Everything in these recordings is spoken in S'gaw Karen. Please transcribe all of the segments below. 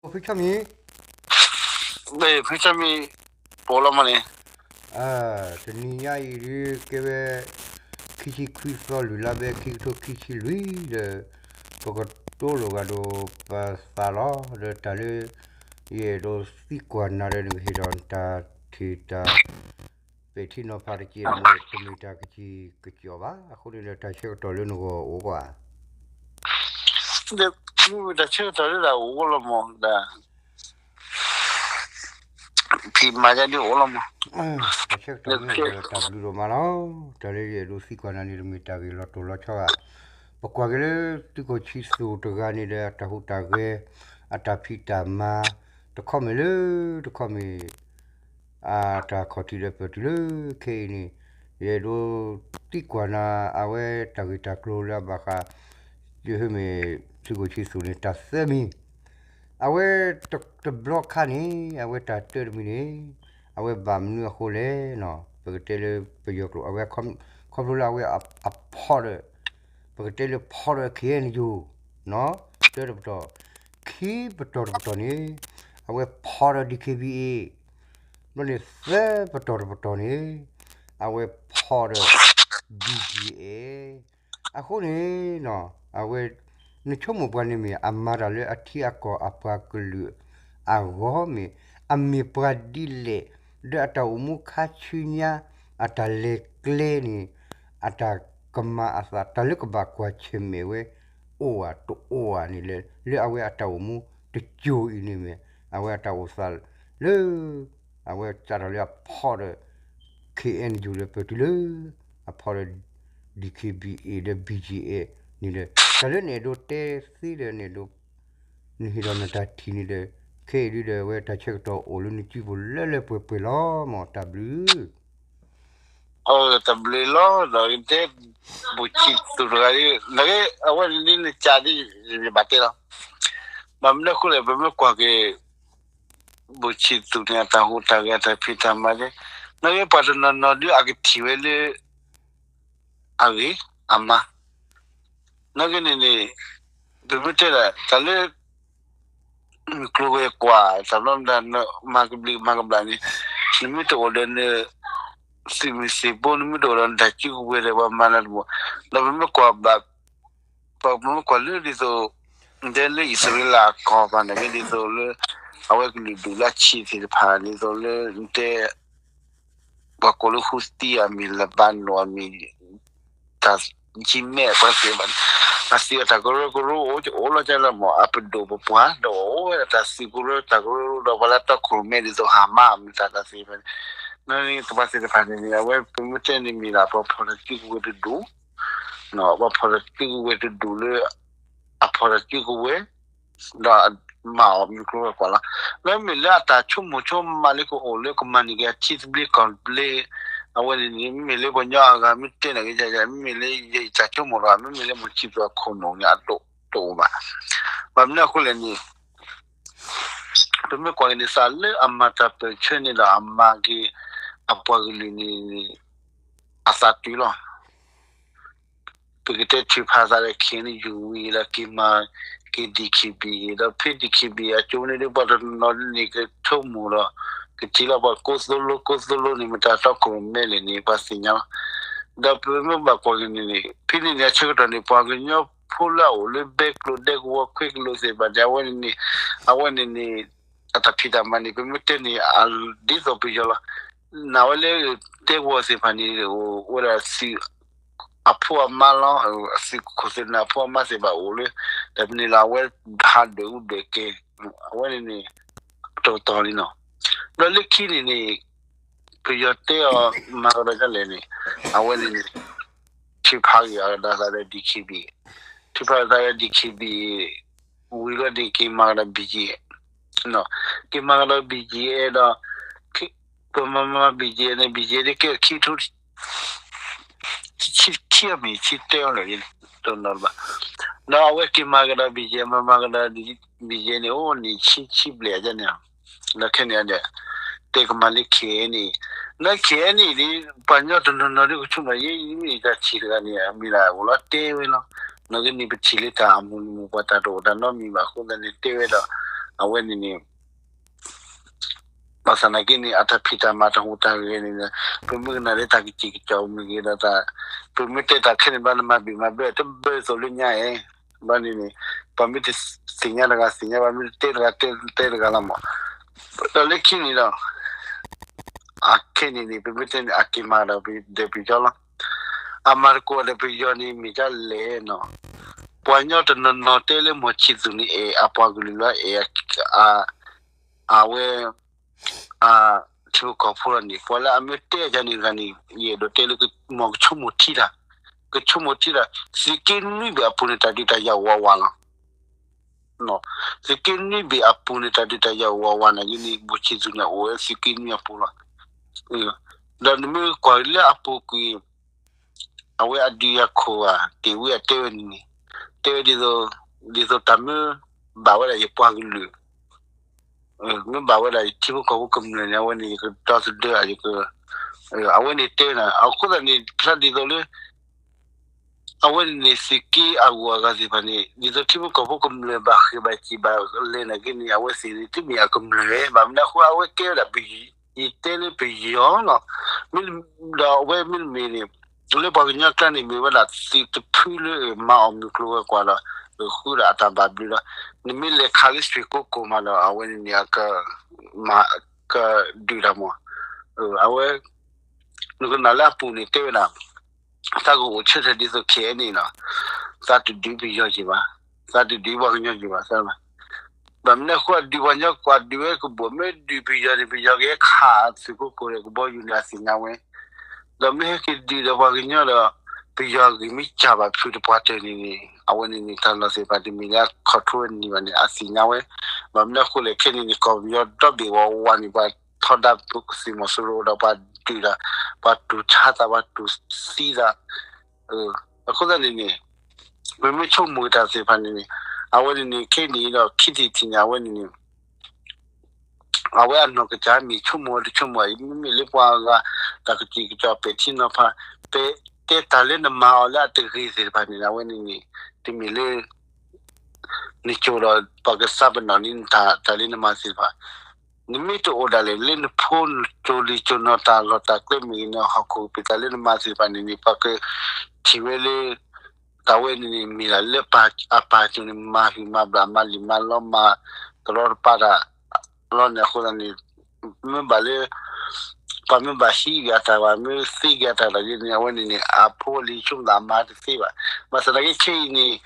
ဖုဆီမံၤ, ဖုဆီမံၤ, ပလီၤမးန့ၣ်, တနံၤညါအံၤဒုးကဲဝဲ ခံဆံခွံသီလွံၢ်လါဘဲ ခံကထိခံဆံလွံၢ်ဒီး ပကတိၤလိာ်ဂၤဒီးပသးလီၤ. ဒီးတၢ်လၢ ယအဲၣ်ဒိးသံကွၢ်နၤဒီး နကဟ့ၣ်ဒီးနတၢ်ထံၣ်တၢ် ပဲာ်ထံနီၤဖးတက့ၢ်န့ၣ် တမ့ၢ်တၢ်ကစံၣ်ကစီၣ်ဘၣ်. အဃိန့ၣ်ဒီး တၢ်ဆၢကတီၢ်လၢနဂီၢ်အိၣ်ဧါ. တၢ်ဆၢကတီၢ်လၢနဂီၢ်အိၣ်လီၤမး, တၢ်ဆၢကတီၢ်လၢနဂီၢ်ဒီး တၢ်ဘျုးဒိၣ်မးလီၤ. တၢ်လၢယအဲၣ်ဒိးသံကွၢ်နၤန့ၣ် တမ့ၢ်တၢ်ဂ့ၢ်လီၤတိၢ်လီၤဆီဘၣ်. ပကွၢ်က့ၤလၢသုးခိၣ်ဆံသူၣ်တဂၤန့ၣ်ဒီး အတၢ်ဟူးတၢ်ဂဲၤ, အတၢ်ဖံးတၢ်မၤ, တခီမ့ၢ်လၢ တခီမ့ၢ် အတၢ်ခီၣ်ထံးဒီးပၢၢ်တုၤလၢခဲအံၤန့ၣ်, ယအဲၣ်ဒိးသံကွၢ်နၤ အဝဲတၢ်ဂ့ၢ်တၢ်ကျိၤလၢအဘၣ်ဃး ယဟၢမ့ၢ်သုးခိၣ်ဆံသူၣ်န့ၣ် တၢ်သၢမံၤ, အဝဲတဘျီခါန့ၣ် အဝဲတၢ်တၢတမံၤန့ၣ် အဝဲဘၣ်မနုၤအဃိလဲၣ်န့ၣ် ပကတဲလၢပယီၤကျိာ် အဝဲခီဖျိလၢအဝဲအဖီဒီး ပကတဲလၢဖီဒီး ခဲအံၤန့ၣ်ယိာ် တၢတပတီၢ်, ခံပတီၢ်တပတီၢ်န့ၣ် အဝဲဖီဒီး DKBA, ဘျီန့ၣ်သၢပတီၢ်တပတီၢ်န့ၣ် အဝဲဖီဒီး BGF. အဃိန့ၣ် အဝဲ နဆိကမိၣ်ပှၤန့ၣ်မ့ၢ် အမၤတၢ်လၢအထံအကီၢ်အပှၤကလုာ်အဂီၢ်မ့ၢ် အမ့ၢ်ပှၤဒ်လဲၣ်, ဒီးအတၢ်အိၣ်မူခါဆူညါ အတၢ်လဲၤကျဲန့ၣ် အတၢ်ကမၤအသး တၢ်လၢကဘၣ်ကွၢ်ဆၢၣ်မဲာ်ဝဲ အိၣ်ဧါတအိၣ်ဧါန့ၣ်လဲၣ်, လၢအဝဲအတၢ်အိၣ်မူတစိၤအံၤန့ၣ်မ့ၢ် အဝဲအတၢ်အိၣ်သးလၢ အဝဲစးထီၣ်လၢအဖီဒီး KNU ဒီးပၢၢ်တုၤလၢ အဖီဒီး DKBA ဒီး BGF န့ၣ်ဒီး တၢ်လၢနအဲၣ်ဒိးတဲသ့ဒီး နအဲၣ်ဒိး နဟ့ၣ်ဒီးနတၢ်ထံၣ်န့ၣ်ဒီး ခဲအံၤဒုးဒီး အဝဲတၢ်ဆၢကတီၢ်အိၣ်လၢနစုပူၤလၢလၢပှဲၤပှဲၤလီၤမး တၢ်ဘျုး တၢ်ဘျုးလီၤ ဒီးတဲ ဘူၣ်ဆံးသူၣ်တဂၤဒ် နဂ့ၢ်အဝဲန့ၣ်နကးဒ် ယဘၣ်တဲလီၤ. ဘၣ်မနုၤအဃိလဲၣ် ပမ့ၢ်ကွၢ်က့ၤ ဘူၣ်ဆံးသူၣ်န့ၣ် အတၢ်ဟူးတၢ်ဂဲၤ အတၢ်ဖံးတၢ်မၤဒ် နဂ့ၢ်ပှၤတနီၤနီၤဒ်အကထံၣ်ဝဲလၢ အဂ့ၤ အမါ နဂ့ၢ်န့ၣ်န့ၣ် ပမ့ၢ်တဲဒၣ် တၢ်လၢ မုၢ်ကျိၤဝဲၤကွာ် တၢ်ဘျီမတၤ မၤကဘျံးမၤကဘျၣ်န့ၣ် နမ့ၢ်တအိၣ်ဒီးန သုးမုၢ်သံၣ်ဘိ နမ့ၢ်တအိၣ်ဒီးနတၢ်စုကဝဲၤဒီး ပှၤမၤနၤတဘၣ် ဒီးပမ့ၢ်ကွၢ်ဘၣ် ပမ့ၢ်ကွၢ်လၢဒ်သိး နတဲလၢအံၣ်စရ့လးအကီၢ်ပၤန့ၣ် ဒ်သိးလၢ အဝဲကလုာ်ဒူၣ်လၢဆံးသ့ၣ်တဖၣ် ဒ်သိးလၢ နတဲ ပှၤကိးလၢ Houthi အမံၤ Lebanon အမံၤ တၢ် Yemen ပှၤသ့ၣ်တဖၣ်န့ၣ် အသ့အတၢ်ကရၢကရိအိၣ် အိၣ်လီၤကလီမး အပဒိၣ်ပပှၢ် ဒီးအိၣ်ဝဲဒၣ်တၢ်သုးကရၢတၢ်ကရၢကရိဒီး ပှၤလၢတီခိၣ်ရိၣ်မဲဒ်သိး Hamas အမံၤတၢ်တၢ်သ့ၣ်တဖၣ်န့ၣ် နပှၤသ့ၣ်တဖၣ်န့ၣ်န့ၣ် အဝဲပမ့ၢ်တဲန့ၣ်မ့ၢ်ဒၣ် ပှၤဖီၣ်တၢ်စုကဝဲၤတဒူၣ် ပှၤဖီၣ်တၢ်စုကဝဲၤတဒူၣ်လၢ အဖီၣ်တၢ်စုကဝဲၤ ဒီးမၤအီၤမုၢ်ကျိၤဝဲၤကွာ်လီၤ. လၢမ့ၢ်လၢအတၢ်ဆိကမိၣ်ဆိကမးလၢကအိၣ်လၢကမၤန့ၢ်က့ၤ အထံသဘျ့ကီၢ်သဘျ့ အဝဲန့ၣ်န့ၣ် မ့မ့ၢ်လၢပှၤကညီအဂၤမ့ၢ်တဲန့ၣ်က့ၤ မ့မ့ၢ်လၢယတၢ်ဆိကမိၣ်ဒီး မ့မ့ၢ်လၢမုၢ်ဆံးသူၣ်အခိၣ်နူာ်န့ၣ် အဒိၣ်တအိၣ်ဘၣ်. ဘၣ်မနုၤအဃိလဲၣ်န့ၣ် ပမ့ၢ်ကွၢ်က့ၤန့ၣ် သးလၢအမၤတၢ်ပၢၢ်ဆၢန့ၣ်ဒီး အမၤက့ၤ အပှၤကလုာ်န့ၣ် အသးတုၤလီၤ. ပကတဲထုးဖးသးဒီး KNU ဝံၤဒီး က့ၤမၤက့ၤ DKBA ဒီးဖဲ DKBA အကၠိန့ၣ်ဒီး ပှၤတနီၤန့ၣ်ကဆိကမိၣ်ဒီး ကထံၣ်လီၤပှၤကိးသိလိ ကိးသိလိန့ၣ် မတၤတီခိၣ်ရိၣ်မဲလဲၣ်န့ၣ် ပှၤသ့ၣ်ညါလီၤ. ဒီးပမ့ၢ်ဘၣ်ကွၢ်က့ၤန့ၣ်န့ၣ် ဖဲန့ၣ်န့ၣ် အဆၢကတီၢ်န့ၣ် ပှၤကညီဖိလၢအအိၣ်လၢဘဲကျိၤဒဲကဝီၤခွဲကလိာ်သ့ၣ်တဖၣ်န့ၣ် အဝဲန့ၣ်န့ၣ် အဝဲန့ၣ်န့ၣ် အတၢ်ဖံးတၢ်မၤန့ၣ် ပမ့ၢ်တဲန့ၣ် ဒ်သိးပယီၤလီၤ. နာ်ဝဲလၢ တဲဝီၤသ့ၣ်တဖၣ်န့ၣ် အိၣ်ဝဲဒၣ်သုး အဖိအမါလီၤ. သုးခိၣ်သုးနၢ်အဖိအမါသ့ၣ်တဖၣ်အိၣ်လၢ ဒီးပန့ၣ်လီၤ အဝဲဟးဒွဲၣ်အူဒွဲၣ်ကဲ အဝဲန့ၣ်န့ၣ် တတီၤလံနီၤ. ဒီးလၢခံန့ၣ်န့ၣ် ပယီၤတဲအီၤ မၤကဒီးဒ်လဲၣ်န့ၣ် အဝဲန့ၣ်န့ၣ် ထုးဖးက့ၤအီၤကဒီးသးဒီး DKBA ထုးဖးကဒီးသးဒီး DKBA ဝံၤလီၤန့ၣ် က့ၤမၤကဒီး BGF က့ၤမၤကဒီး BGF ဒီး ပမၤမၤ BGF န့ၣ် BGF န့ၣ်ကဲခံကထိ ဆံခံအမံၤ ဆံတဲအီၤလၢာ် တနီၤတဘၣ်. ဒီးအဝဲက့ၤမၤကဒီး BGF မၤမၤကဒီး BGF န့ၣ် အိၣ်န့ၣ် ဆံဆံဘျဲၣ်အယဲၢ်န့ၣ် ဒီးခဲန့ၣ်ဒီး တဲကမၤလၢ KNA န့ၣ် လၢ KNA န့ၣ် ပှၤကညီတနီၤနီၤဒ်ကဆိကမိၣ် ယဲယမ့ၢ်တၢ်ထံၣ်တဂၤန့ၣ် အမ့ၢ်ဒၣ်အိၣ်လီၤတဲဝဲလီၤ. နဂ့ၢ်န့ၣ် ပထံၣ်လၢတၢ်အမုၢ်နမူပှၤတၢ်တအိၣ်တၢ်နီတမံၤဘၣ်အဃိသတးန့ၣ် တဲဝဲဒီး အဝဲန့ၣ်န့ၣ် ဘၣ်ဆၣ်သနာ်က့န့ၣ် အတၢ်ဖံးတၢ်မၤတၢ်ဟူးတၢ်ဂဲၤန့ၣ် ပမ့ၢ်ကနၣ်လၢတၢ်ကစံၣ်ကစီၣ်မ့ၢ်ဂ့ၤဒီး ပမ့ၢ်တဲတၢ်ခဲန့ၣ်ဘၣ် နမၤဘံၣ်မၤဘၢၣ်တဘၢၣ်သိးလၢညါအဲၣ် ဘၣ်န့ၣ်န့ၣ် ပှၤမ့ၢ်တသ့ၣ်ညါတဂၤသ့ၣ်ညါ ပှၤမ့ၢ်တတဲတဂၤတဲတဂၤလီၤမး ဒီးလၢခံန့ၣ်ဒီး အခဲန့ၣ်န့ၣ် ပမ့ၢ်တဲန့ၣ် အက့ၤမၤဒီးဒီးပယီၤလီၤ. အမၤသကိးဒီးပယီၤန့ၣ် မ့ၢ်ဒ်လဲၣ်နီၤ. ပှၤကညီတနီၤနီၤတဲလၢ မီၢ်ဆံသူးန့ၣ် အဲၣ်အပှၤကလုာ်လီၤ အဲၣ် အဝဲ ထံဖိကီၢ်ဖိလီၤန့ၣ် ပှၤလၢအမ့ၢ်တဲယၤန့ၣ်တဂၤန့ၣ် ယအဲၣ်ဒိးတဲလၢ မ်ကဆိကမိၣ်ထံတၢ်, ကဆိကမိၣ်ထံတၢ် သုးက့နွံဘ့ၣ်အပူၤန့ၣ် တၢ်ဒုးတၢ်ယၤအိၣ်ဝးဝးလီၤ. သုးက့နွံဘ့ၣ်အပူၤန့ၣ် တၢ်ဒုးတၢ်ယၤအိၣ်ဝးဝးန့ၣ်ဂ့ၤန့ၣ် မီၢ်ဆံသူးန့ၣ် အိၣ်ဝဲသုးက့နွံအပူၤလီၤ. ဒီးနမ့ၢ်ကွၢ်လၢအပူၤကွံာ် အဝဲအဒုးယၤခိၣ်ဧါ တ့ၢ်ဝံအတဲဝဲန့ၣ်န့ၣ် တဲဝဲဒ်သိး ဒ်သိးတၢ်မ့ၢ်ဘၣ်ဝဲဒၣ်ယပှၤကလုာ် မ့ၢ်ဘၣ်ဝဲဒၣ်ယထံဖိကီၢ်ဖိကမျၢၢ်န့ၣ် အဝဲန့ၣ်ယကဒီသဒၢ အဝဲန့ၣ်တဲဝဲန့ၣ် အဃိသတးန့ၣ် ဖျါဒ်သိးလၢ အဝဲန့ၣ်န့ၣ် သုးက့အဂုၤအဂၤသ့ၣ်တဖၣ်န့ၣ် ဒ်သိးထံဖိကီၢ်ဖိကမျၢၢ်ဘၣ်ဃ့ၢ်ဘၣ်စံၣ်ဘၣ်လဲၤနာ်က့န့ၣ် အဝဲသ့ၣ်န့ၣ် တမ့ၢ်အကမျၢၢ် ဘၣ်မနုၤအဃိ အဝဲကဲဝဲဒၣ် ယတဲလၢပယီၤလီၤ. ဒီးအဝဲမ့တမ့ၢ်န့ၣ် လၢပှၤကညီကျါန့ၣ် မ့ၢ်ဝဲဒၣ်သုးတဖုလၢမၤအီၣ်မုၢ်ကျိၤဝဲၤကွာ်ဒီး ဃုာ်ဒီးအတၢ်ဘၣ်ဘျုးဒီး နမ့ၢ်လဲၤခးလၢရွှေကုက္ကိုမးဒီး အဝဲန့ၣ်န့ၣ် ကဒုးတၢ်မး အဝဲ နကနၣ်လၢအပူၤန့ၣ်တဲဝဲဒၣ် သးကအိၣ်ဆၢထၢၣ်ဒ်သိး ခဲအံၤန့ၣ်လီၤ. သးတဒုးပယီၤက့ၤဘၣ်, သးတဒုးပှၤကညီက့ၤဘၣ်, ဘၣ်မနုၤအဃိ အဒုးပှၤကညီကွၢ်ဒုးဝဲကဘိၣ် မ့ၢ်ဒုးပယီၤန့ၣ် ပယီၤကဟဲခးသုးခိၣ်ကိၣ်ဒီး ကဘီယူၤန့ၣ် အသ့ၣ်ညါဝဲ ဒီးမ့ၢ်ဟဲက့ၤဒုးဒီးပှၤကညီဒီး ပယီၤဂ့ၢ်မ့ၢ်စၢ်ဘၣ်ဖုးတပှၢ်တၢၢ်န့ၣ်န့ၣ် အဝဲန့ၣ်န့ၣ် တၢ်လီၢ်သ့ၣ်တဖၣ်တမ့ၢ်လၢအ control ဝဲန့ၣ်ဘၣ်န့ၣ် အသ့ၣ်ညါဝဲ ဘၣ်မနုၤအဃိလဲၣ် ခဲန့ၣ်န့ၣ် ကီၢ်ပယီၤဒီဘ့ၣ်ဝဲဝါန့ၣ် ပှၤထီဒါသုးမီၤစိရိၤဒီးပှၤဒုးဒီး ပှၤတူၢ်ဆါသး ပှၤတူၢ်သံသး အဃိသတးန့ၣ်န့ၣ် ပမ့ၢ်ဆိကမိၣ်တၢ်သ့ၣ်တဖၣ်န့ၣ်န့ၣ် အဝဲန့ၣ်န့ၣ် ခဲအံၤန့ၣ်ဒီး ခံထံၣ်တထံၣ်န့ၣ် အဝဲန့ၣ်န့ၣ် အဝဲအနီၢ်ကစၢ်မ့ၢ်ဆိကမိၣ်ဝဲတဆိကမိၣ် မ့မ့ၢ်လၢပှၤဂၤ တၢ်ကစံၣ်ကစီၣ်ပဲာ်ထံနီၤဖး တဲတၢ်လၢနမၤအီၤလၢအတဂ့ၤသ့ၣ်တဖၣ်န့ၣ် အဝဲန့ၣ်န့ၣ် တမ့ၢ်လၢ နကၠိဒီးပှၤကသးပနီၣ်န့ၢ်နတၢ် တၢ်လၢနမၤသ့ၣ်တဖၣ် နမ့ၢ်တအိၣ်ဒၣ်လဲာ်လၢနဖိနကၠိလံၤကၠိနီၤ တၢ်လီၢ်တၢ်ကျဲမ့ၢ်ဂ့ၤ နဟီၣ်ခိၣ်ကပ့ၤ တၢ်လၢနမၤသ့ၣ်တဖၣ်န့ၣ်န့ၣ် ပှၤကထံၣ်ဝဲလၢ တၢ်ဝဲန့ၣ်န့ၣ် မ့ၢ်ဒၣ်လၢအပၢ်ကၠိန့ၣ် မၤဟုၣ်မၤဘျၣ် မၤလံၣ်မၤလီ မၤတရီတပါတၢ်လီၤန့ၣ် အဃိသတးန့ၣ် မ့ၢ်ဘၣ်လၢ ပှၤမ့ၢ်ဘၣ်ဟံးက့ၤအတၢ်ဘၣ် မ့ၢ်သ့က့ၤအတၢ်လီၤန့ၣ် အဝဲန့ၣ်န့ၣ် အဖိအလံၤဆိကမိၣ်သးမၤတသ့ဘၣ်. ဘၣ်ဆၣ်သနာ်က့ ခဲအံၤန့ၣ်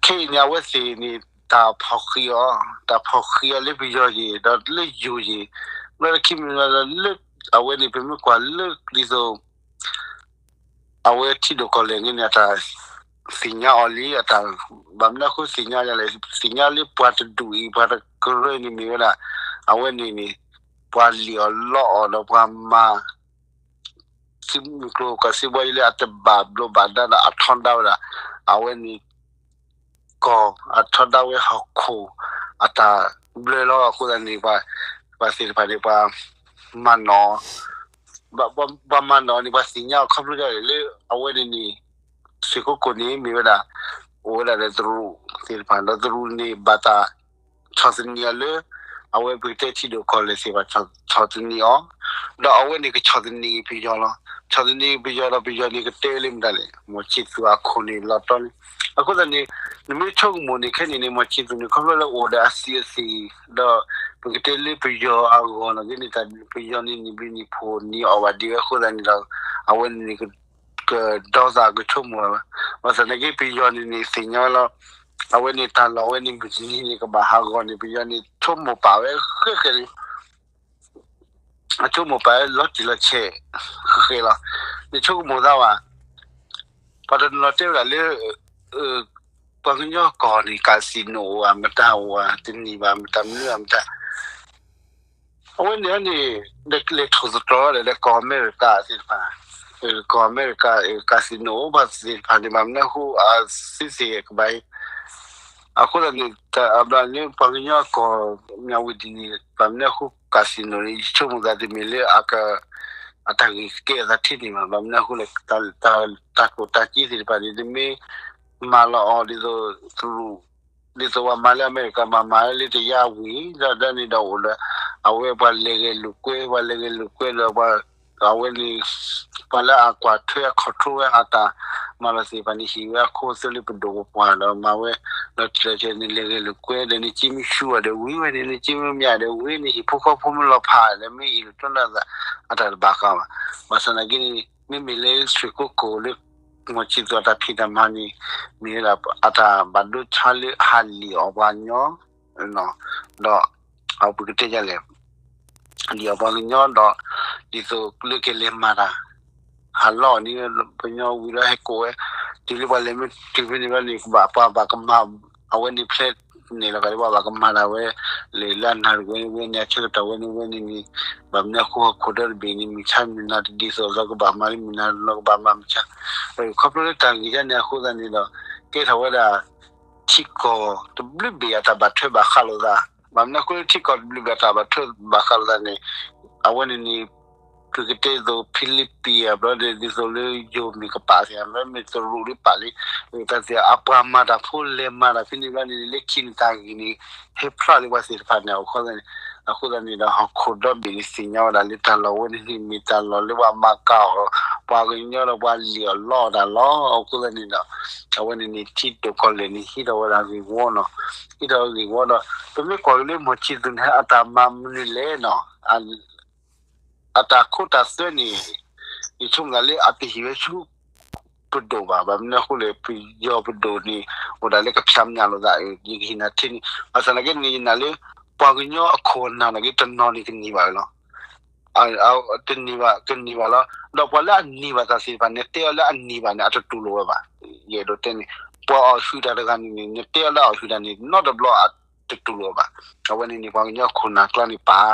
ခဲအံၤန့ၣ် အဝဲသ့ၣ်န့ၣ် တၢ်ဖီၣ်ဃံးအီၤ တၢ်ဖီၣ်ဃံးအီၤလၢပယီၤယံၤ ဒီးလၢယိၤယံၤ ဘျီလၢခံမံၤလၢ အဝဲန့ၣ် ပမ့ၢ်ကွၢ်လၢဒ်သိး အဝဲထံဒိၣ်ကီၢ်လဲၢ်န့ၣ်န့ၣ် အတၢ်သ့ၣ်ညါအီၤလံ အတၢ် ဘၣ်မနုၤအဃိသ့ၣ်ညါလဲၣ် သ့ၣ်ညါလၢပှၤတဒူၣ်အံၤ ပှၤတကရၢန့ၣ်မ့ၢ်ဝဲဒၣ် အဝဲန့ၣ်န့ၣ် ပှၤလံၣ်အီၤလီအီၤဒီးပှၤမၤ သုးမုၢ်ကျိၤဝဲၤကွာ်စ့ဘီယံၤလၢအတဘၣ်ဘျိးဘၣ်ဒါဒီးအထီဒါဝဲဒၣ် အဝဲန့ၣ် ကီၢ်အထီဒါဝဲဟီၣ်ခိၣ် အတၢ်ဘျၢလီၤအဃိသတးန့ၣ် ပှၤသ့ၣ်တဖၣ်န့ၣ် ပှၤမၤနီၣ် ပှၤမၤနီၣ်န့ၣ် ပှၤသ့ၣ်ညါအီၤခီဖျိဒၣ်လဲာ်လၢ အဝဲန့ၣ်န့ၣ် သုးခိၣ်ကိၣ်န့ၣ် မ့ၢ်ဝဲဒၣ် အိၣ်ဝဲဒၣ်ဒီးတရူးသ့ၣ်တဖၣ် ဒီးတရူးန့ၣ် ဘၣ်တၢ်ဆီၣ်သနံးအီၤလၢ အဝဲပကတဲထံဒိၣ်ကီၢ်လဲၢ်သ့ၣ်တဖၣ် ဆီၣ်သနံးအီၤ ဒီးအဝဲန့ၣ်ကဆီၣ်သနံးပယီၤလီၤ. ဆီၣ်သနံးပယီၤဒီးပယီၤန့ၣ်ကတဲလၢမတၤလဲၣ် မီၢ်ဆံသူးအခိၣ်န့ၣ်လီၤတီန့ၣ် အဃိသတးန့ၣ် နမ့ၢ်ဆိကမိၣ်န့ၣ် ခဲန့ၣ်န့ၣ် မီၢ်ဆံသူးန့ၣ် ခီဖျိလၢအိၣ်ဒီးအစံးအသ့ၣ် ဒီးပကတဲလၢပယီၤအဂီၢ်လီၤက့န့ၣ် ပယီၤန့ၣ်န့ၣ်ဘျုးန့ၣ်ဖှိၣ်န့ၢ်အီၤဘၣ်ဒ်ဝဲအဃိသတးန့ၣ်ဒီး အဝဲန့ၣ်န့ၣ် ကဒီသးကဆိကမိၣ်ဘၣ်. ဘၣ်ဆၣ်သနာ်က့ပယီၤန့ၣ်န့ၣ် သ့ၣ်ညါလီၤ အဝဲန့ၣ်တၢ်လီၢ်ဝဲန့ၣ်မုၢ်တနံၤန့ၣ်ကဘၣ်ဟးဂီၤန့ၣ် ပယီၤန့ၣ်ဆိကမိၣ်ပာ်ဝဲဃဲဃဲန့ၣ် အဆိကမိၣ်ပာ်ဝဲလီၤတံၢ်လီၤဆဲးဃဲဃဲလီၤ. နဆိကမိၣ်သးဘၣ် ပှၤတနီၤတဲဝဲဒၣ်လၢ ပှၤကညီကီၢ်န့ၣ် casino အိၣ်ဧါ မတၤအိၣ်ဧါ တနံၤဘၣ် မတၤမနုၤဧါ မတၤ အဝဲန့ၣ်န့ၣ် လဲၤထိၣ်သတြီၤဒီး ကီၢ်အမဲရကၤသ့ၣ်တဖၣ် ကီၢ်အမဲရကၤ casino အိၣ်ဘၣ်သ့ၣ်တဖၣ်န့ၣ် ဘၣ်မနုၤအဃိ အသ့သ့ၣ်ကဘၣ် အဃိသတးန့ၣ် အဘျီန့ၣ် ပှၤကညီကီၢ်မၠးဝတံၤန့ၣ် ဘၣ်မနုၤအဃိ casino န့ၣ် ယဆိကမိၣ်သးတမ့ၢ်လၢ အတၢ်ဂ့ၢ်ကဲအသးထဲန့ၣ်ဘၣ်. ဘၣ်မနုၤအဃိလဲၣ် တၢ်ကျိၣ်တၢ်စ့သ့ၣ်တဖၣ်န့ၣ် တမ့ၢ်မၤလီၤအီၤဒ်သိး တရူး ဒ်သိးပှၤမၤလၢအမဲရကၤမၤမၤလၢတယါဝံၤ ဒီးဒ်န့ၣ်ဒီးအိၣ်ဒီး အဝဲပှၤလဲၤဂဲၤလိာ်ကွဲ ပှၤလဲၤဂဲၤလိာ်ကွဲဒီးပှၤ အဝဲန့ၣ် ပှၤလၢအကွၢ်ထွဲအ control ဝဲအတၢ်မၤလီၤသ့ၣ်တဖၣ်န့ၣ် ဟ့ၣ်ဝဲအခိအသွဲလၢပဒိၣ်ပပှၢ်ဒီးမၤဝဲ ဒီးတလၢာ်န့ၣ် လဲၤဂဲၤလိာ်ကွဲဒီးန့ၣ် က့မုၢ်ဆူၣ်အီၤဒီးဝံၤဝဲန့ၣ် က့မုၢ်မၠးဒီးဝံၤန့ၣ် ဟ့ၣ်ဖိဃီဖိမ့ၢ်လီၤဖးဒီး မ့ၢ်အ့ၣ်လိာ်တီလိာ်သး အတၢ်တဘၣ်ဃးဘၣ်. ဘၣ်ဆၣ်သနာ်က့န့ၣ် မ့မ့ၢ်လၢရွှေကုက္ကိုလၢ မီၤဆံသူးအတၢ်ဖံးတၢ်မၤန့ၣ် မ့ၢ်ဝဲဒၣ် အတၢ်ဘၣ်ဒိဆါလၢအဟးလံၣ်အီၣ်ပှၤကညီ ဒီး အပကတဲဒ်လဲၣ် လံၣ်အီၣ်ပှၤကညီဒီး ဒ်သိးလၢကလဲၤမၤတၢ် ဟးလီအီၤန့ၣ် ပှၤကညီဝံၤဒီးဟဲကိးဝဲ တုၤလၢပှၤလဲၤမ့ၢ်တုၤဖဲန့ၣ်ဘျီန့ၣ် ကဘၣ်ပှၤဘၣ်ကမၤ အဝဲန့ၣ်ဖဲန့ၣ်လီၤ ကဒီးပှၤဘၣ်ကမၤတၢ်ဝဲ လၢလၢအနၢ်တဝဲန့ၣ်ဝဲန့ၣ် အဆၢကတီၢ်ဝဲန့ၣ်ဝဲန့ၣ်န့ၣ် ဘၣ်မနုၤအဃိဟီၣ်ခိၣ်ဒီတဘ့ၣ်န့ၣ် မုၢ်ဆါမုၢ်နၤတဒ်သိးလီၤ ကဘၣ်မၤလၢမုၢ်နၤလီၤ ကဘၣ်မၤမုၢ်ဆါ ခီဖျိလၢတၢ်ဂ့ၢ်ဒ်န့ၣ်အဃိသတးန့ၣ်ဒီး ကဲထီၣ်ဝဲဒၣ် ထံကီၢ်တဘျုးဘ့ၣ်အတၢ်ဘၣ်ထွဲဘၣ်ဃးလိာ်သး ဘၣ်မနုၤအဃိလၢထံကီၢ်တဘျုးဘ့ၣ်အတၢ်ဘၣ်ထွဲဘၣ်ဃးလိာ်သးန့ၣ် အဝဲန့ၣ်န့ၣ် ပကတဲဒ်သိး Philippines အဘျီဒီး ဒ်သိးလၢယိၤမ့ၢ်ကပာ်သ့ၣ် မ့မ့ၢ်တရူးလၢပာ်လံ တၢ်သ့ၣ် အပှၤမၤတၢ်ဖိလဲၤမၤတၢ်ဖဲန့ၣ်ဘျီန့ၣ် လၢခံန့ၣ်တၢ်ဂ့ၢ်န့ၣ် ဟဲဖျါလၢပှၤသ့ၣ်တဖၣ်န့ၣ် အဃိသတးန့ၣ် အဃိသတးန့ၣ်ဒီး ဟီၣ်ခိၣ်ဒီဘ့ၣ်န့ၣ် သ့ၣ်ညါဝဲဒၣ်လၢတၢ်လီၢ်ဝဲန့ၣ်န့ၣ် မ့ၢ်တၢ်လီၢ်လၢပှၤမၤကၤအီၤ ပှၤကညီဒီးပှၤလံၣ်အီၣ်လီအီၤတၢ်လီၢ် အဃိသတးန့ၣ်ဒီး အဝဲန့ၣ်န့ၣ် ထံဒိၣ်ကီၢ်လဲၢ်န့ၣ် ဟံးထီၣ်ဝဲဒၣ်ဂ့ၢ်ဝီနီၤ ဟံးထီၣ်ဂ့ၢ်ဝီဒီး ပမ့ၢ်ကွၢ်က့ၤလၢမီၤဆံသူးန့ၣ် အတၢ်မၤမနုၤလဲၣ်နီၤ အတၢ်ခိတၢ်သွဲန့ၣ် ယဆိကမိၣ်သးလၢအတဟ့ၣ်ဝဲဆူပဒိၣ်ဘၣ် ဘၣ်မနုၤအဃိလဲၣ် ပယီၤပဒိၣ်န့ၣ် အိၣ်ဒၣ်လၢကဖျါမညၣ်လိာ်သး ယကဟ့ၣ်နၤထဲန့ၣ် ဘၣ်ဆၣ်သနာ်က့န့ၣ် ယနာ်လၢ ပှၤကညီအခိၣ်အနၢ်နာ်က့ တနီၤန့ၣ်ကန့ၢ်ဘၣ်လီၤ တန့ၢ်ဘၣ် ကန့ၢ်ဘၣ်လီၤ ဒီးပှၤလၢအန့ၢ်ဘၣ်တၢ်သ့ၣ်တဖၣ် နတဲအီၤလၢအန့ၢ်ဘၣ်န့ၣ် အတတူၢ်လိာ်ဝဲဘၣ် ယအဲၣ်ဒိးတဲန့ၣ် ပှၤအီၣ်ဟုၣ်တၢ်တဂၤန့ၣ်န့ၣ် နတဲအီၤလၢအီၣ်ဟုၣ်တၢ်န့ၣ် နီတဘျီအတတူၢ်လိာ်ဘၣ် အဝဲန့ၣ်န့ၣ် ပှၤကညီခိၣ်နၢ်ကျါန့ၣ်ပာ်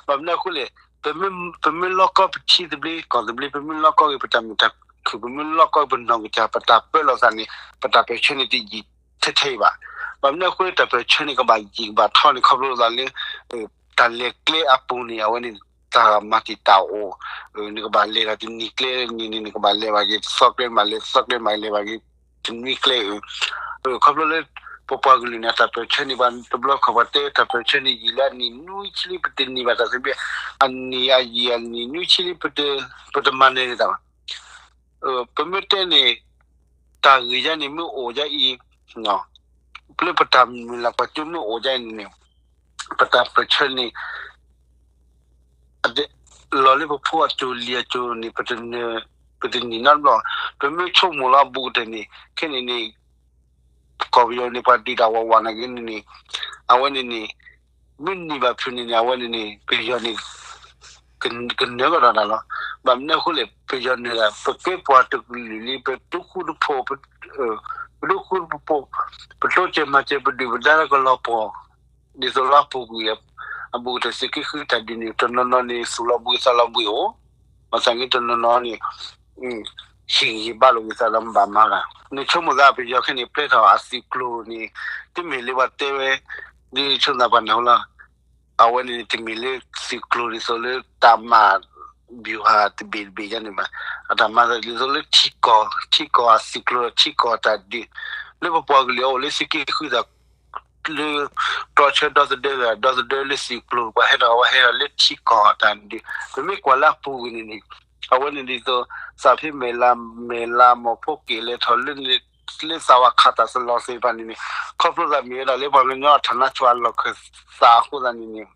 ဘၣ်မနုၤအဃိလဲၣ် ပမ့ၢ်လီၢ်ကီၢ်ပထံသဘျ့ ကီၢ်သဘျ့ ပမ့ၢ်လီၢ်ကီၢ်ဂ့ၤပတၢ်မုာ်တၢ်ခုၣ် ပမ့ၢ်လီၢ်ကီၢ်ပနီၢ်ကစၢ် ပတၢ်ပၢလီၤသးန့ၣ် ပတၢ်ပၢၢ်ဆၢန့ၣ်တယံာ်ထဲထဲအံၤဘၣ်. ဘၣ်မနုၤအဃိလၢတၢ်ပၢၢ်ဆၢန့ၣ် ကဘၣ်ယံာ်ကဘၣ်ထီန့ၣ် ခီဖျိလၢ တၢ်လဲၤကျဲအပူၤန့ၣ် အဝဲန့ၣ် တၢ်မၤတံာ်တာ်အိၣ်, နကဘၣ်လဲၤတၢ်တနံၤကျဲန့ၣ်န့ၣ် နကဘၣ်လဲၤဘၣ်က့ၤတသီကျဲ မ့ၢ်လဲၤတသီကျဲ မ့ၢ်လဲၤဘၣ်က့ၤတနွံကျဲအံၤ, ခီဖျိလၢ ပပှၤကလုာ်န့ၣ် အတၢ်ပၢၢ်ဆၢန့ၣ် ပှၤတဘျီခီၣ်ပှၤတဲတၢ်ပၢၢ်ဆၢန့ၣ် ယံာ်လၢအနံၣ်နွံဆံလံ ပတန့ၢ်ဘၣ်တၢ်သဘျ့, အနံၣ်အယံာ်အနံၣ်နွံဆံလံ ပတမၤနၢၤတၢ်ဘၣ်. ပမ့ၢ်တဲန့ၣ် တၢ်ဂ့ၢ်ယါန့ၣ်မ့ၢ်အိၣ်ယါအံၤ, လၢပတၢ်မုၢ်လၢ်ကွၢ်စိမ့ၢ်အိၣ်ယါအံၤန့ၣ် ပတၢ်ပၢၢ်ဆၢန့ၣ် လီၤလၢပဖိအစိၤလံၤအစိၤန့ၣ် ပတနံၤနီတဘျီ, ပမ့ၢ်ဆိကမိၣ်လၢအဘူးကတၢၢ်န့ၣ် ခဲန့ၣ်န့ၣ် ကီၢ်ပယီၤန့ၣ် ပှၤဒုးတၢ်ဝးဝးနာ်က့န့ၣ်န့ၣ် အဝဲန့ၣ်န့ၣ် မ့ၢ်န့ၢ်ဘၣ်ဖုးန့ၣ်န့ၣ် အဝဲန့ၣ်န့ၣ် ပယီၤန့ၣ် ကနၢၤကဒီးတၢ်လီၤ. ဘၣ်မနုၤအဃိလဲၣ် ပယီၤနၢၤတၢ် ပကဲပှၤတကလုာ်လံ ပဒူဃူတဖိး ပဒူဃူတဖိး ပတိစၢၤမၤစၢၤ ပဒုၣ်ပဒါလၢကလီၤပှီၢ် ဒ်သိးလၢအပူၤကွံာ် အဘူးကတၢၢ်သုးက့ဃုတၢ်ဒုးန့ၣ် တနီၤနီၤန့ၣ် သူၣ်လီၤဘှံးသးလီၤဘှံးအိၣ်, ဘၣ်ဆၣ်က့တနီၤနီၤန့ၣ် ဟ့ၣ်ဂံၢ်ဟ့ၣ်ဘါလိာ်က့ၤသးဒီးမ့ၢ်ဘၣ်မၤတၢ်, နဆိကမိၣ်သးပယီၤခဲန့ၣ် ပျဲထီၣ်အသုးကျိၤန့ၣ် တမ့ၢ်လၢပှၤတဲဝဲ ဒ်ဆိကမိၣ်သးပှၤနၢ်ဟူလီၤ အဝဲန့ၣ်တမ့ၢ်လၢသုးကျိၤဒ်သိးလၢတၢ်မၤ ဗျူဟာ တဘ့ၣ်တဘ့ၣ်ယါန့ၣ်ဘၣ်, အတၢ်မၤသးဒ်သိးလၢထံကီၢ် ထံကီၢ်အသုးကျိၤ ထံကီၢ်တၢ်ဒုး လၢပပှၤကလုာ်အအိၣ်လၢသုးက့ဃုသး လၢ တြီဆၢဒီသဒၢ ဒီသဒၢလၢသုးကျိၤ ပှၤဟဲထီၣ်ဝဲဟဲထီၣ်လၢထံကီၢ်တၢ်ဒုး ပမ့ၢ်ကွၢ်လၢအပူၤကွံာ်န့ၣ်န့ၣ် အဝဲန့ၣ်ဒ်သိး စးဖဲမဲာ်လါ မဲာ်လါမီၤဖိက့ၤလဲၤထီၣ်လၢ လၢသးဝါခးတၢ်စလီၤသ့ၣ်တဖၣ်န့ၣ်န့ၣ် ခီဖျိသးမ့ၢ်ဝဲဒၣ်လၢပှၤကညီအထးနါဆိအလီၢ်ခၢၣ်သးအဃိသတးန့ၣ်န့ၣ်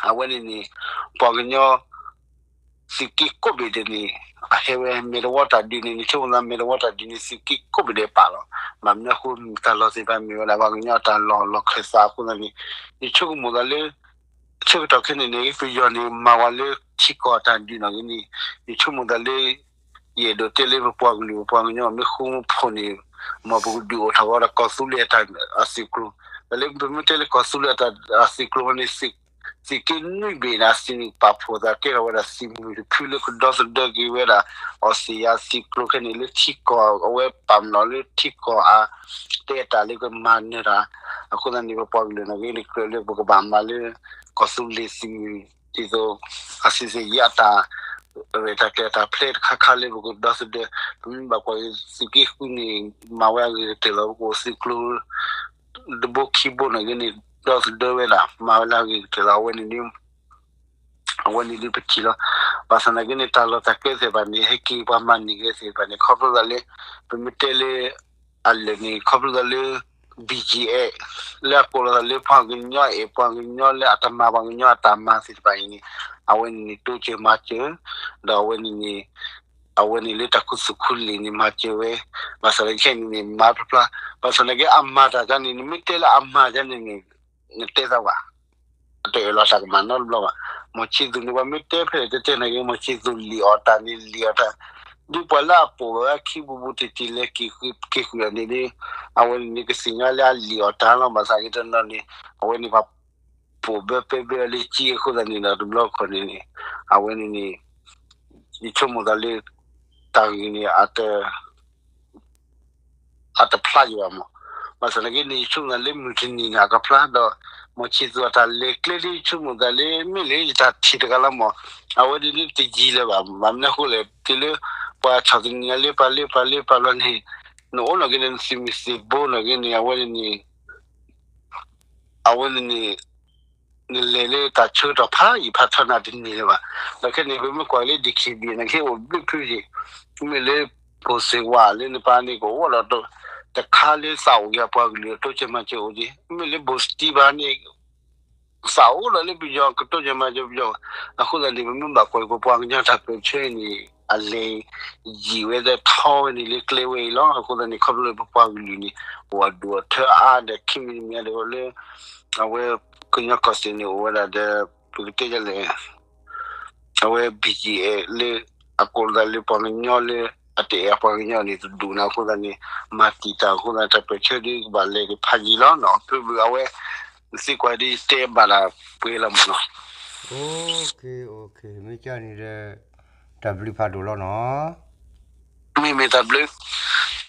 အဝဲန့ၣ်န့ၣ် ပှၤကညီ သုးက့ကိးဘ့ၣ်ဒဲးန့ၣ် အဟဲဝဲမဲာ်တဝီတၢ်ဒုးန့ၣ် နဆိကမိၣ်သးမဲာ်တဝီတၢ်ဒုးန့ၣ် သုးက့ကိးဘ့ၣ်ဒဲးပာ်လီၤ. ဘၣ်မနုၤအဃိ တၢ်လီၢ်သ့ၣ်တဖၣ်မ့ၢ်ဝဲဒၣ်ပှၤကညီအတၢ်လီၢ်လီၢ်ခၢၣ်သးအဃိသတးန့ၣ် ယဆိကမိၣ်သးလၢ ဆၢကတီၢ်ခဲန့ၣ်န့ၣ် ပယီၤန့ၣ် မၤဝဲလၢထံကီၢ်အတၢ်ဒုးနီၢ်ဂ့ၤန့ၣ် ယဆိကမိၣ်သးလၢ ယအဲၣ်ဒိးတဲလၢပပှၤကလုာ်ပပှၤကညီမ့ၢ်ဃူမ့ၢ်ဖိးန့ၣ် မ်ပကဒုးအိၣ်ထီၣ်ဝဲဒၣ်ကီၢ်သူလ့ၤအတၢ်အသုးကျိၤ, ဒီးလၢပမ့ၢ်တဲလၢကီၢ်သူလ့ၤအတၢ်အသုးကျိၤဝဲန့ၣ် သုးက့နွံဘ့ၣ်န့ၣ် အသုးန့ၣ်ပာ်ဖှိၣ်သးကဲထီၣ်ဝဲဒၣ်သုးမုၢ်တဖုလၢကဒီသဒၢက့ၤဝဲဒၣ် အီစ့ၣ်ယါသုးကျိၤခဲန့ၣ်လၢထံကီၢ် အဝဲပာ်ပနီၣ်လၢထံကီၢ်အါ တဲတၢ်လၢကမၤနၢၤတၢ် အဃိသတးန့ၣ် ပပှၤကလုာ်နီၢ်ဂ့ၤန့ၣ် ကြၢးလၢပကဘၣ်မၤလၢ ကီၢ်သူလ့ၤသုးမုၢ် ဒ်သိး အစ့ၣ်စ့ၣ်ယါတၢ် ရဲၣ်တၢ်ကျဲၤတၢ်ဖျဲးတခါခါလၢပကဒီသဒၢ ပမ့ၢ်ဘၣ်ကွၢ်သုးက့ဃုန့ၣ် မၤဝဲအဂ့ၤကတၢၢ်လီၤ ပကအိၣ်သုးကျိၤ တဘိခံဘိန့ၣ်ဂ့ၤန့ၣ် ဒီသဒၢဝဲဒၣ် မၤဝဲလၢအဂ့ၤကတၢၢ်လီၤ. အဝဲန့ၣ်ဒ် အဝဲန့ၣ်ဒ်ပထံၣ်လီၤ. ဘၣ်ဆၣ်သနာ်က့န့ၣ် တၢ်လီၢ်တၢ်ကျဲသ့ၣ်တဖၣ်န့ၣ် ဟဲက့ၤပှၤမၤန့ၢ်က့ၤသ့ၣ်တဖၣ်န့ၣ် ခီဖျိသးလၢ ပမ့ၢ်တဲလၢ အလၢာ်န့ၣ် ခီဖျိသးလၢ ဘံၣ်ကၠံၣ်အဲး လၢအကိးလီၤသးလၢပှၤကညီအဲၣ် ပှၤကညီလၢအတမၤပှၤကညီအတၢ်မၤသ့ၣ်တဖၣ်အံၤန့ၣ် အဝဲန့ၣ်န့ၣ် တိစၢၤမၤစၢၤ ဒီးအဝဲန့ၣ်န့ၣ် အဝဲန့ၣ်လၢတၢ်ခူသူၣ်ခူလံာ်န့ၣ် မၤစၢၤဝဲ, ဘၣ်ဆၣ်သနာ်က့ခဲအံၤန့ၣ်န့ၣ် မၤဖျါဖျါ, ဘၣ်ဆၣ်သနာ်က့အမၤတၢ်ဒ်န့ၣ် နမ့ၢ်တဲလၢအမၤဒ်န့ၣ်န့ၣ် နတဲသးဝဲ အတအၢၣ်လီၤတၢ်ကမၣ်နီတဘျီဘၣ်. မီၤဆံသူးန့ၣ် ပှၤမ့ၢ်တဲဖဲလဲၣ်တဲတဲနာ်က့ မီၤဆံသူးလံၣ်အီၣ်တၢ်န့ၣ်လံၣ်အီၣ်တၢ်, ဒ်ပှၤလၢအပိာ်ဝဲခံပူၤပူၤတံၢ်တံၢ်လဲၤက့ၤဃုာ်အီၤန့ၣ်န့ၣ် အဝဲန့ၣ်န့ၣ် ကသ့ၣ်ညါလၢအလံၣ်အီၣ်တၢ်လီၤ. ဘၣ်ဆၣ်က့တနီၤန့ၣ် အဝဲန့ၣ်ပှၤ ပိာ်ဘၢပဲဘၢလၢကံအဃိသတးန့ၣ်ဒီး တဘျီခီန့ၣ်န့ၣ် အဝဲန့ၣ်န့ၣ် ယဆိကမိၣ်သးလၢ တၢ်ဂ့ၢ်န့ၣ် အတဖျါယံၤဘၣ်မး. ဘၣ်ဆၣ်သနာ်က့န့ၣ် ယဆိကမိၣ်သးလၢမုၢ်တနံၤန့ၣ် အကဖျါဒီး မီၤဆံသူးအတၢ်လဲၤကျဲဒ်ယဆိကမိၣ်သးလၢ မ့ၢ်လၢယတၢ်ထံၣ်တဂၤလီၤမး, အဝဲဒ်န့ၣ်တယံာ်လၢၤဘၣ်. ဘၣ်မနုၤအဃိလဲၣ် တုၤလၢ ပှၤဆီၣ်သနံးလၢပှၤလၢပှၤလၢပှၤဘျီန့ၣ် နအိၣ်နီၢ်က့န့ၣ် နသုးမုၢ်သံၣ်ဘိနီၢ်က့န့ၣ် အဝဲန့ၣ်န့ၣ် အဝဲန့ၣ်န့ၣ် နလဲၤလၢတၢ်ဆၢကတီၢ်ဖးယံာ်ဖးထီနာ်တန့ၢ်လၢၤဘၣ်. ဒီးခဲန့ၣ် ပမ့ၢ်ကွၢ်လၢ ဒီးခံဘံၣ် နာ်က့အိၣ်ဘျုးဖုးယံာ်, မ့ၢ်လၢ ဘိၣ်စ့ၣ်ဝါလၢနပၤန့ၣ် ကအိၣ်ဒီး တခါလၢသးအိၣ်က့ၤအပှၤကလုာ် တိစၢၤမၤစၢၤအိၣ်က့ၤ, မ့ၢ်လၢ ဘိၣ်စတံဘၣ်န့ၣ် သးအိၣ်ဒီးလၢပယီၤ ကတိစၢၤမၤစၢၤပယီၤဘၣ်. အဃိသတးန့ၣ် ပမ့ၢ်ဘၣ်ကွၢ်ပပှၤကညီတၢ်ပၢၢ်ဆၢန့ၣ် အလဲၤယံာ်ဝဲဒီးထီဝဲန့ၣ်လၢကျဲဝဲအံၤလီၤ. အဃိသတးန့ၣ် ခီဖျိလၢပပှၤကလုာ်န့ၣ် အိၣ်အဒိၣ်အထၢအါဒီး ခံမံၤတမံၤဒီးလၢ အဝဲကညီကီၢ်စဲၣ်န့ၣ် အိၣ်ဝဲဒၣ်ဒီး ပကတဲဒ်လဲၣ် အဝဲ ဘံၣ်ကၠံၣ်အဲး လၢအကိးလီၤသးလၢပှၤကညီလၢ အတအဲၣ်အပှၤကညီန့ၣ် တဒူၣ်န့ၣ်အဃိသတးန့ၣ် မၤတံာ်တာ်အဃိသတး တၢ်ပၢၢ်ဆၢဒ်ကဘၣ်လဲၤက့ၤဖးယံာ်လီၤနီၤ. ဖုဘုးအဝဲ သံကွၢ်ဒ်တဲဘၣ်ဒၣ်ပှဲၤလီၤမးနီၤ. မ့ၢ်ကန့ၣ်ဒီး တၢ်ဘျုးဖးဒိၣ်လီၤနီၤ. မ့မ့ၢ်တၢ်ဘျုး